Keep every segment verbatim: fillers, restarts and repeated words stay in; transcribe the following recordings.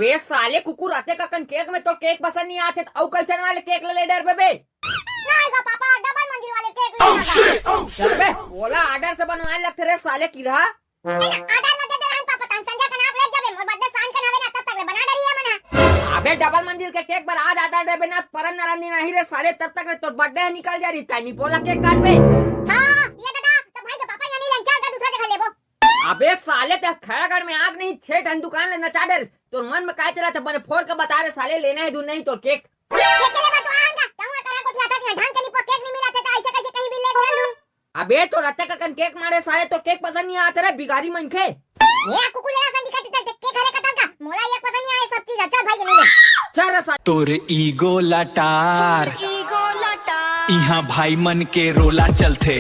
ए साले कुकुर, अतेक अकन केक में तोर केक पसंद नइ आथे, त अउ कइसन वाले केक ले ले डरबे बे? नहीं गा पापा, डबल मंजिल वाले केक ले लेना। चल बे, ओला ऑर्डर से बनवाए लगथे रे साले किरहा। ए ना, ऑर्डर लगे दे रहन पापा, तहन संझा के नाप ले जाबे, मोर बर्थडे सांझ के नावे ना, तब तक ले बना डरी है मना। अबे डबल मंजिल के केक बर आज ऑर्डर देबे ना, परन नरन दिन आही रे साले, तब तक ले तोर बर्थडे ह निकल जा रही, तैं निपोला केक काटबे। हाँ, ये दादा, तो भाई के पापा यहाँ नहीं लेन, चल का दूसरा जगह लेबो। अबे साले, ते खैरागढ़ में आग नहीं, छह ठन दुकान ले नचा डरिस। तोर मन में काय चलत हे, बने फोड़ के बता रे साले, लेना है दूर नहीं तोर केक। केक के लेबर तो आन का, कहूँ करा कोठी आता कि ढंग के निपो केक नहीं मिला थे, तो ऐसे कैसे कहीं भी लेट कर लूँ। अबे, तोर अतेक अकन केक मारे साले, तोर केक पसंद नहीं आते रे, बिगारी मनखे। ये कुकुर लेना संधि काटी तेरे केक हरे कतल का, मोला एक पसंद नहीं आए सब चीज, चल भाई के नहीं ले। चल रे साले। तोर ईगो लटार, इहाँ भाई मन के रोला चलथे।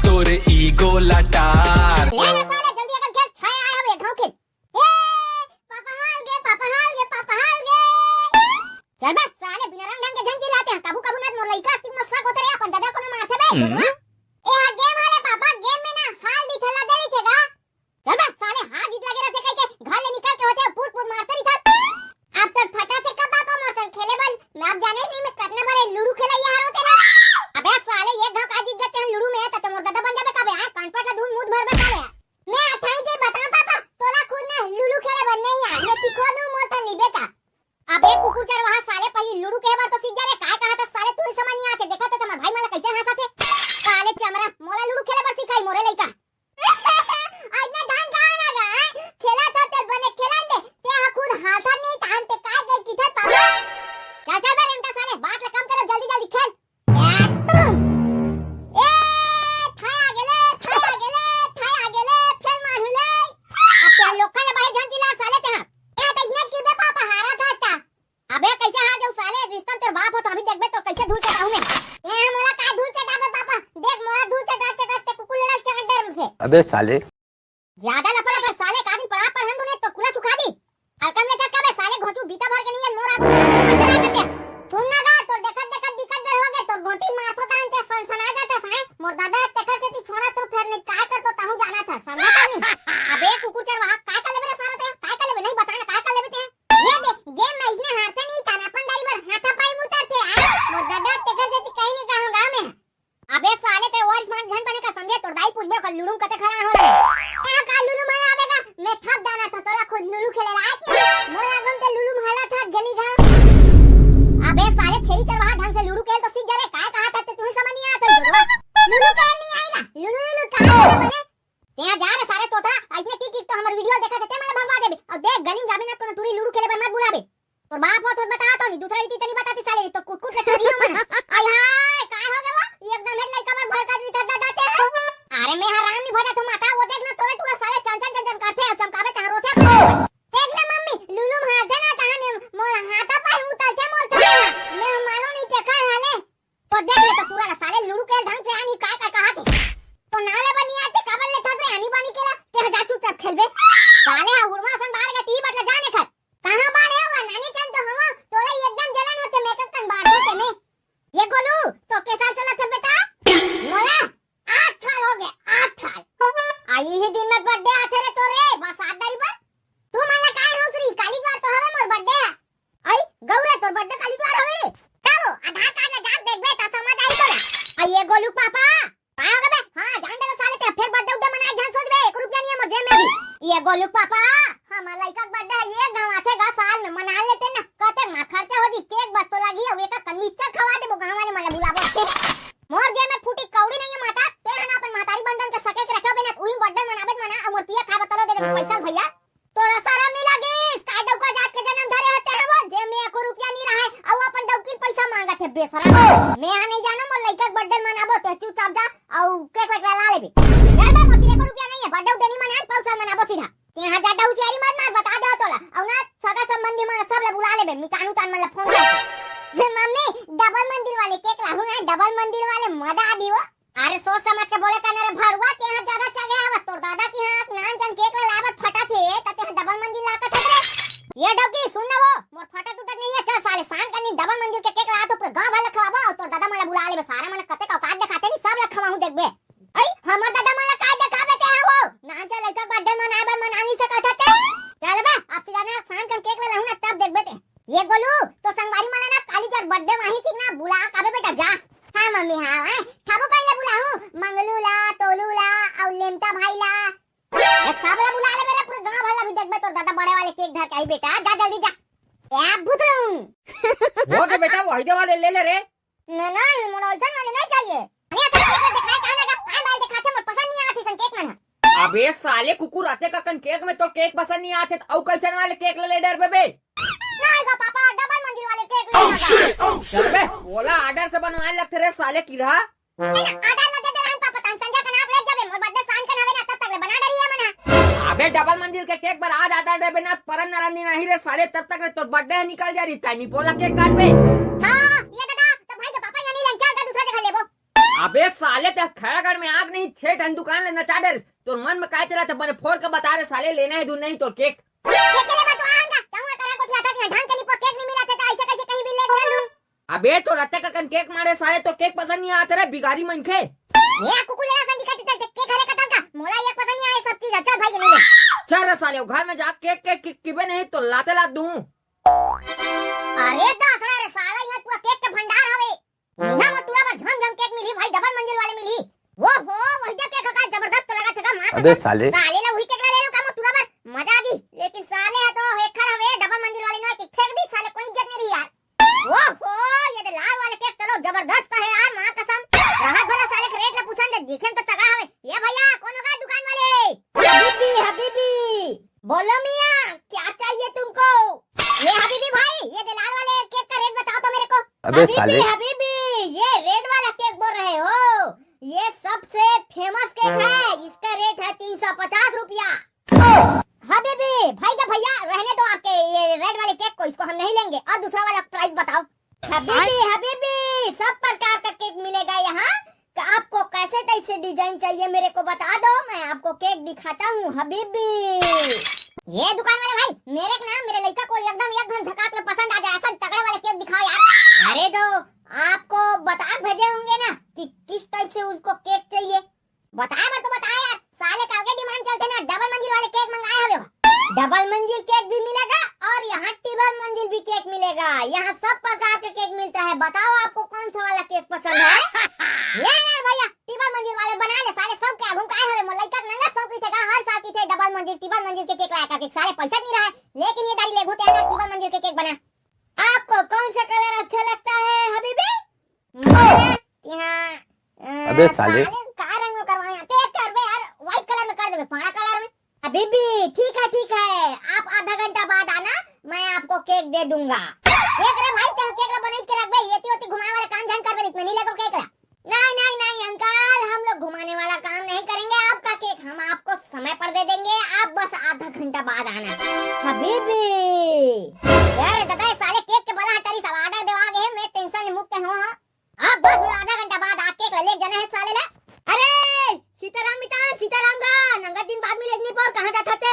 तोर ईगो लटार। ले रे साले, जल्दी अकन खेल, छह आए हवे, घाव खेल। ए, पापा हाल गे, पापा हाल गे, पापा हाल गे। चल बे, साले बिना रंग ढंग के झन चिल्लाते हैं। कभू कभू ना मोर लइका अस्तिक मोर शक होते रहे, अपन दादा को ना मारते बे, हम्म। बोलवा। ए हा गेम हले पापा, गेम में ना हार जीत हला दे रही थे गा। चल बे, साले हार जीत लगे रहते कह के घर ले निकल के होते फुट फुट मारते रही था। अब तो फटा थे कब पापा मोर संग खेले बल, मैं अब जाने नहीं मैं कितना बड़े लूडो खेला ये हार होते ना। अबे साले ये घाव का जीत गए तेरे लूडो में, तो मोर दादा बन जाबे कबे, आए कान पट ला दूं मुंह भर बे साले। मैं अठाई से बता पापा, तोला खुद ना लूलू खेले बर नहीं आ, मैं सिखो दूं मोर ठन ली बेटा। अबे कुकुर चरवाहा साले, पहली लूडू के बर तो सीख जा रे, काय कहा था साले, तू ही समझ नहीं आते, देखा था तुम्हारे भाई मला कैसे हंसा थे। साले चमरा, मोला लूडू खेले बर सिखाई मोरे लइका। आज ना धान कहा ना गा, हैं? खेला था तेल बने खेलन दे, ते हा खुद हाथा नहीं तान ते काय दे किधर पापा। चल चल बे रेंटा साले, बात ले कम करो, जल्दी जल्दी खेल। ए, थाया गेले, थाया गेले, थाया गेले, फेर मारू ले। अब तेहा लोखा ले बाहिर झन चिल्ला साले तेहा। ए, त इसने की बे पापा हारा था ता। अबे, कैसे हार जाऊ साले, रिश्ता तेरे बाप हो तो अभी देखबे तो कैसे धूल चटाऊ मैं। ए, मोला का धूल चटाबे पापा, देख मोला धूल चटा चटा ते कुकुर लड़ा चटा डर में फे। अबे साले। ज्यादा लफड़ा कर साले, का दिन पड़ा पढ़न तूने तो कुला सुखा दी। हरकम ले कस का बे साले, घोंचू बीता भर के नहीं है, मोर आगू में मुंह चला करते। सुन ना गा, तोर देखत देखत बिकट बेर हो गए, तोर गोटी मारतो तान ते सनसना जाता साए। मोर दादा तेकर से ती छोड़ा तो फेर नहीं काय करतो ताहू जाना था, समझा था नहीं। अबे कुकुर चरवाहा, काय कर लेबे रे सारा ते, काय कर लेबे, नहीं बता ना, काय कर लेबे ते? ये दे, गेम में इसने हारते नहीं तान, अपन दारी बर हाथा पाई मुतर थे, आ? मोर दादा तेकर से ती कहीं नहीं कहूंगा मैं। अबे साले, ते ओरिस मान झन बने का समझे, तोर दाई पूछबे ओकर लुलुम कते खड़ा हो रहे। ए का लुलुम हला आबे का? मैं थप जाना था तोला खुद लुलु खेले लायक नहीं। मोला गम ते लुलुम हला था गली घा। अबे साले, छेरी चरवाहा, ढंग से लुलु खेल तो सीख जा रे, काय कहा था ते, तू ही समझ नहीं आता लुलु। लुलु खेल नहीं आई ना, लुलु लुलु कहा था बने? ते जा रे सारे तोता, ऐसने की की तो हमर वीडियो देखा थे, ते मन भगवा देबे। और देख गली में जाबे ना तो टूरी लुलु खेले बर मत बुलाबे। तोर बाप हो तो बता तो नहीं, दूसरा रीति तनी बताती साले, तो कुट कुट के छोड़ी हो मन। आई हाय, काय हो गवा? एकदम एक लइका बर भड़का दी था दादा ते। अरे मैं हराम नहीं भजा तो माता, वो देख ना तोरे टूरा साले चल चल चल चल करते हैं, चमकावे तहां रोते हैं। देख ना मम्मी, लुलु मार देना तहां ने मोर हाथा पाई उतर के मोर था। मैं मानो नहीं देखा है हाले। तो देख ले तो पूरा ला साले लुलु के ढंग से आनी काय काय कहा थे। तो नाले बनी आते काबल ले था रे आनी बानी केला, ते जा चुपचाप खेलबे। साले हा हुड़वा सन बाहर के ती बटला जाने खा। कहाँ बाढ़े हवा? नानी चंद तो हवा, तोला एकदम जलन होते मेकअप कन बाढ़ होते में। ये गोलू, तो के साल चलत है बेटा? मोला आठ साल हो गए, आठ साल। आ यही दिन में बर्थडे आथे रे तोरे, बरसात दारी बर। तू मन ला काय हौसरी, काली द्वार तो हवे मोर बर्थडे है। आई, गौरे तोर बर्थडे काली द्वार हवे रे। का वो, आधार कार्ड ला जाके देखबे त समझ आई तोला। आ ये गोलू पापा, काय हो गे बे? हाँ, जान दे साले ते, फेर बर्थडे उड्डे मनाए झन सोच बे, एक रुपया नहीं है मोर जेब में अभी। ये गोलू पापा, हमर लइका के बर्थडे है, ये गाँव आथे गा साल में, मना लेते ना, कहते ना खर्चा हो जी, केक बस तो लगी है, वे का कन्विस्चर खवा देबो, गाँव वाले मन ला बुलाबो। मोर जेब में फूटी कौड़ी नहीं है माता, ते हन अपन महतारी बंधन के सके के रखे बे ना, उही बर्थडे मनाबे त मना, अउ मोर पिया खाए बतलो दे दे पैसा भैया। तोला शरम नहीं लगिस? काय डौका जात के जन्म धरे हते हवो, जेब में एको रुपया नहीं रहे, अउ अपन डौकी पैसा मांगत है बेशरम। मैं आ नहीं जानो, मोर लइका के बर्थडे मनाबो, ते चुपचाप जा, अउ केक वेक ला लेबे। चल बे, मोर तीर एको रुपया नहीं है, बर्थडे उड्डे नहीं मनाए, पौसा मनाबो सीधा। ते यहाँ ज्यादा होशियारी मत मार, बता दे तोला, अउ ना सगा संबंधी मन सब ला बुला लेबे, मितान उतान मन ला फोन कर। हे मम्मी, डबल मंजिल वाले केक लाहू ना, डबल मंजिल वाले मजा आ दियो। अरे सोच समझ के बोले करना रे भड़ुआ, तेहा ज्यादा चगे आवत। तोर दादा के यहाँ नान जन केक ला लाए बर फटा थे, त तेहा डबल मंजिल ला कथत रे। ये डौकी, सुन ना वो, मोर फटा टूटत नहीं है, चल साले, शांत करनी डबल मंजिल के केक ला तो पूरे गांव भर ला खवाबो, अउ तोर दादा मन ला बुला लेबे, सारा मन कते का औकात दिखाते नहीं, सब ला खवाहूं देखबे। अई, हमर दादा मन ला काय देखाबे ते हा वो? नान चल लइका बर्थडे मनाए बर मना नहीं सकत हते। धर के आई बेटा, जा जल्दी जा। ए भुतरू। वो तो बेटा, वही दे वाले ले ले रे। ना, ना, ये मोला वैसन वाले नहीं चाहिए। अरे, अच्छा, ये तो दिखाए, कहाँ लगा? आए, बाल दिखाते, मोर पसंद नहीं आते सन केक मन ह। अबे साले कुकुर, अतेक अकन केक में तोर केक पसंद नहीं आते, त अउ कैसन वाले केक ले ले डरबे बे? नहीं गो पापा, डबल मंजिल वाले केक ले लेगा। चल बे, ओला ऑर्डर से बनवाए लगथे रे साले किरहा। ए ना, ऑर्डर लगे दे रहन पापा, तहन संजय के नाक लग जाबे, मोर बर्थडे शान के नावे ना, तब तक ले बना डरी है मन ह। अबे डबल मंजिल के केक बर आज ऑर्डर देबे ना, परन नरन दिन आही रे साले, तब तक ले तोर बर्थडे ह निकल जा रही, ताई निपोला केक काटबे। हाँ, ये दादा, तो भाई के पापा यानी लंचा का दूसरा जगह लेबो। अबे साले, ते खैरागढ़ में आग नहीं, छह ठन दुकान ले नचा डरिस। तोर मन में काय चलत हे, बने फोड़ के बता रे साले, लेना है दूर नहीं तोर केक। केक के ले बतवा हन का, कहूँ तरह कोठी आता नहीं, ढंग के निपो केक नहीं मिला थे, तो ऐसे कैसे कहीं भी लेट कर लूँ? अबे तो रत्ते का कन केक मारे साले, तो केक पसंद नहीं आते रे बिगारी मनखे। ये कुकुर लेला संधि का टिकट केक हरे कतल का, मोला ये पसंद नहीं आए सब चीज, चल भाई नहीं ले। चल रे साले, वो घर में जा केक केक कि-, किबे नहीं तो लाते लात दूँ। अरे दासड़ा रे साला, यहाँ पूरा केक के भंडार हवे। इहाँ मोर टूरा बर झम झम केक मिलही भाई, डबल मंजिल वाले मिलही। वो हो, वही दे केक का जबरदस्त लगा थे का, माँ अबे कसम। साले। साले ला वही केक ला ले लो का मोर टूरा बर, मजा आ गई। लेकिन साले है तो हेखर हवे, डबल मंजिल वाले नो केक फेंक दी, साले कोई इज्जत नहीं रही यार। वो हो, ये दे लाल वाले केक चलो जबरदस्त है यार, माँ कसम। राहत भला साले के रेट ला पूछन दे, दिखे तो तगड़ा हवे। ये भैया, कौन होगा दुकान वाले? हबीबी, हबीबी। बोलो मियाँ, क्या चाहिए तुमको? ये हबीबी भाई, ये दे लाल वाले केक का रेट बताओ तो मेरे को। अबे हबीबी, साले। हबीबी, ये रेड वाला केक बोल रहे हो? ये सबसे फेमस केक है, इसका रेट है तीन सौ पचास रुपया। हबीबी, भाई का भैया, रहने दो आपके ये रेड वाले केक को, इसको हम नहीं लेंगे और दूसरा वाला प्राइस बताओ। हबीबी, हबीबी, सब प्रकार का केक मिलेगा यहाँ। तो आपको कैसे टाइप से डिजाइन चाहिए, मेरे को बता दो, मैं आपको केक दिखाता हूँ हबीबी। ये दुकान वाले भाई, मेरे को ना, मेरे लड़का को एकदम, एकदम झकास में पसंद आ जाए, ऐसा तगड़े वाले केक दिखाओ यार। अरे तो आपको बता भेजे होंगे ना कि किस टाइप से उसको केक चाहिए। बताए बर तो बताए यार, साले का अलगे डिमांड चलते ना, डबल मंजिल वाले केक मंगाए हवे हो। डबल मंजिल केक भी मिलेगा और यहाँ टिबल मंजिल भी केक मिलेगा। यहाँ सब प्रकार के केक मिलता है। बताओ आपको कौन सा वाला केक पसंद है? ले ना भैया, टिबल मंजिल वाले बना ले, साले सब के आगू काय हवे, मोर लइका के नंगा शौक रहिथे का, हर साल कहिथे डबल मंजिल, टिबल मंजिल के केक लाया करके, साले पैसा नहीं रहा है, लेकिन ये दारी ले घूते हैं ना, टिबल मंजिल के केक बना। आपको कौन सा कलर अच्छा लगता है हबीबी? मोला तिहा, अ, अबे साले। साले, का रंग में करवाया? ते करबे यार, व्हाइट कलर में कर देबे, पाड़ा कलर में। अभी भी ठीक है, ठीक है, आप आधा घंटा बाद आना, मैं आपको केक दे दूंगा। देख रे भाई, तें केक ला बनाई के रखबे, एती ओती घुमाए वाला काम झन करबे, नहीं तो नहीं लेगो केक ला। नहीं, नहीं, नहीं अंकल, हम लोग घुमाने वाला काम नहीं करेंगे आपका केक, हम आपको समय पर दे देंगे, आप बस आधा घंटा बाद आना। हबीबी। यार दादा, ये साले केक के बला हटारी सब ऑर्डर देवा गे हे, मैं टेंशन ले मुक्त हो, हाँ। अब बस, मोला आधा घंटा बाद आके केक ला लेके जाना है साले ला। अरे सीताराम मितान, सीताराम गा, नंगत दिन बाद मिले निपोर, कहाँ जात हते?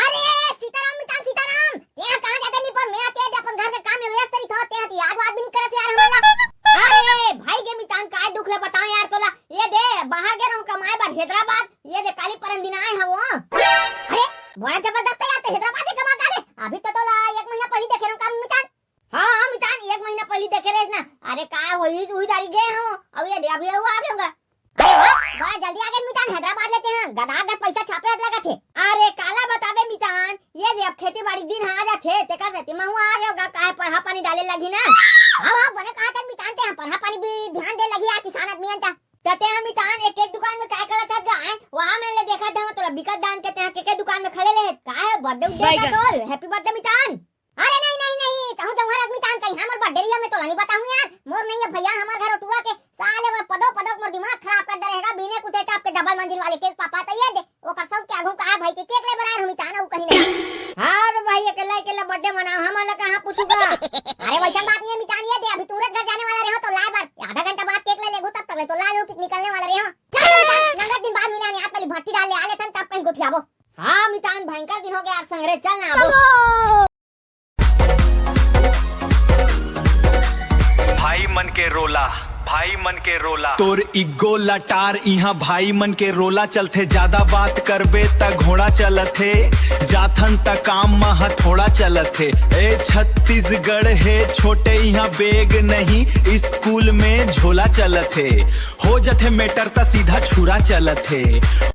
अरे सीताराम मितान, सीताराम, तें कहाँ जात निपोर? मैं तें अपन घर के काम में व्यस्त रहिथों, तें याद वाद भी नहीं करस यार हमला। अरे भाई के मितान, काय दुख ला बताओ यार तोला, ये दे बाहर गे रहूं कमाए बर हैदराबाद, ये दे काली परन दिन आए हवं। अरे बड़ा जबरदस्त है यार, तें हैदराबाद के कमा का दे, अभी तो तोला एक महीना पहले देखे रहूं का मितान। हाँ, हाँ, मितान, एक महीना पहले देखे रहे ना। अरे, का होई, उही दारी गए हो। अब ये दे, अभी वो आ गए होगा। अरे वाह, बड़ा जल्दी आ गए मितान, हैदराबाद ले तें गदा गद पैसा छापे लगा थे। अरे, काला बताबे मितान, ये दे, अब खेती बाड़ी दिन आ जाथे, तेकर सेती महू आ गए होगा, काहे पढ़ा पानी डाले लगी ना। हाँ, हाँ, बने कहा था मितान, तें पढ़ा पानी भी ध्यान दे लगी आ किसान आदमी अंता। त तें मितान एक, एक दुकान में काय करत हस गा? वहाँ मैं ले देखा था, तोला बिकट दान के तें के, के दुकान में खड़े ले, काहे बर्थडे उड्डे का बैगन। तोल, हैप्पी बर्थडे मितान। अरे नहीं, नहीं, नहीं, तहूँ जौहर आदमी तान कहीं, हमर बर्थडे रिया में तोला नहीं बताऊँ यार। मोर नहीं है भैया, हमर घर टूरा के साले वो पदो पदो मोर दिमाग खराब कर दे रहेगा। बिने कुते टाप के डबल मंजिल वाले केक पापा तो ये दे, ओकर सब के आगू का भाई के केक ले बरार हम तान हूँ कहीं नहीं। हाँ रे भाई, अकेला अकेला बर्थडे मनाओ, हम अलग कहाँ पूछूंगा। अरे वैसा बात नहीं है मितान, ये दे, अभी तुरंत घर जाने वाला रहे हो तो लाए बार, आधा घंटा बाद केक ले लेगू, तब तक ले तो लाल हो किक निकलने वाला रहे हो। चल मितान, नंगत दिन बाद मिला नहीं, आप पहले भट्टी डाल ले आ ले तन, तब कहीं गोठियाबो। हाँ मितान, भयंकर दिन हो गया यार संगरे, चल ना आबो। भाई मन के रोला, भाई मन के रोला। तोर इग्गो लटार इहाँ भाई मन के रोला चलथे, ज्यादा बात करबे त घोड़ा चलथे, जाथन त काम म ह थोड़ा चलथे। ए छत्तीसगढ़ हे छोटे, इहाँ बेग नहीं, स्कूल में झोला चलथे, हो जथे मैटर त सीधा छुरा चलथे।